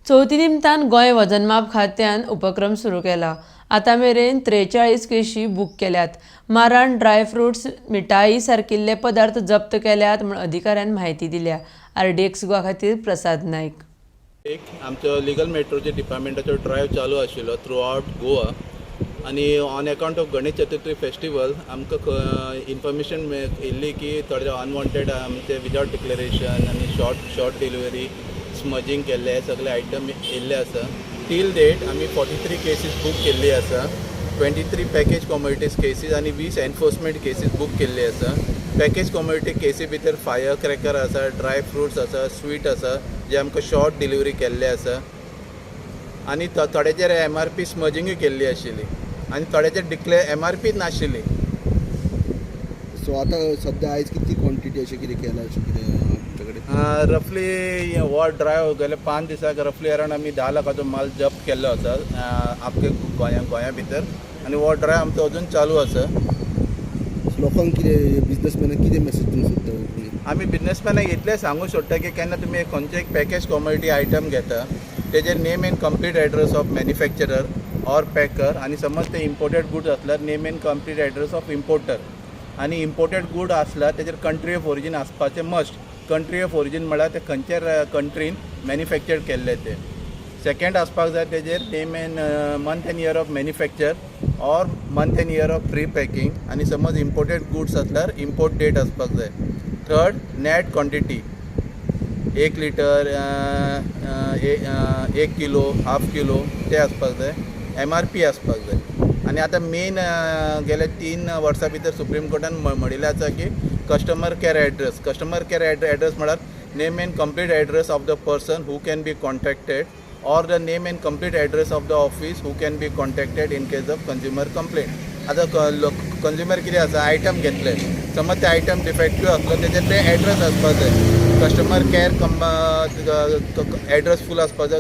चवथी निमतान गोंय वजनमाप खात्यान उपक्रम सुरू केला. आतां मेरेन 43 केशी बूक केल्यात. माराण, ड्रायफ्रुट्स, मिठाई सारकिल्ले पदार्थ जप्त केल्यात म्हूण अधिकाऱ्यान म्हायती दिल्या. आरडीएक्स गोवा खातीर प्रसाद नायक. एक आमचो लिगल मेट्रोलॉजी डिपार्टमेंटाचो ड्रायव्ह चालू आशिल्लो थ्रू आवट गोवा आनी on account of Ganesh Chaturthi festival आमकां इन्फॉर्मेशन येयल्ली की थोडे अनवॉन्टेड आमचे विदावट डिक्लेरेशन आनी शॉर्ट शॉर्ट डिलिव्हरी, स्मजिंग केल्ले, हे सगळे आयटम येयल्ले आसा. टील डेट आमी 43 केसीस बूक केल्ली आसा. 23 पॅकेज कॉमोडिटीज केसीस आनी 20 एनफोर्समेंट केसीस बूक केल्ली आसा. पॅकेज कॉमोडिटी केसी भितर फायर क्रॅकर आसा, ड्राय फ्रुट्स आसा, स्वीट आसा, जे आमकां शॉर्ट डिलिव्हरी केल्ले आसा आनी थोड्याचेर एमआरपी स्मजिंगूय केल्ली आशिल्ली आनी थोड्याचेर डिक्लेर एमआरपीच नाशिल्ली. सो आतां सद्या आयज कितली क्वॉन्टिटी अशें कितें केलां, अशें कितें तुमचे कडेन? रफली हो ड्रायव्ह गेले 5 दिसाक रफली अरावंड आमी 10 लाखाचो माल जप्त केल्लो आसा आमच्या गोंया भितर आनी हो ड्रायव्ह आमचो अजून चालू आसा. लोकांक कितें, बिजनसमॅनाक कितें मेसेज दिवंक सोदता तुमी? आमी बिजनसमॅनाक इतलें सांगूंक सोदता की केन्ना तुमी खंयचें एक पॅकेज कॉमोडिटी आयटम घेता, तेजेर name and complete address of manufacturer or packer आनी समज ते इम्पोर्टेड गुड्स आसल्यार name and complete address of importer आनी इम्पोर्टेड गूड आसल्यार तेजेर कंट्री ऑफ ओरिजीन आसपाचें मस्ट. कंट्री ऑफ ओरिजीन म्हळ्यार ते खंयच्या कंट्रीन मॅन्युफॅक्चर केल्लें तें. सेकंड आसपाक जाय तेजेर name and month and year of manufacture or month and year of pre packing आनी समज इम्पोर्टेड गुड्स आसल्यार इम्पोर्ट डेट आसपाक जाय. Third, net quantity, 1 litre, 1 kilo, half kilo ते आसपाक जाय. एमआरपी आसपाक जाय. आनी आतां मेन गेल्या 3 वर्सां भितर सुप्रीम कोर्टान म्हणिल्लें आसा की customer care address. Customer care address म्हळ्यार name and complete address of the person who can be contacted or the name and complete address of the office who can be contacted in case of consumer complaint. आतां consumer कितें आसा, item घेतले, समज ते item defective आसलो, तेजेर ते address आसपाक जाय. कस्टमर केअर एड्रेस फूल आसपाक जाय.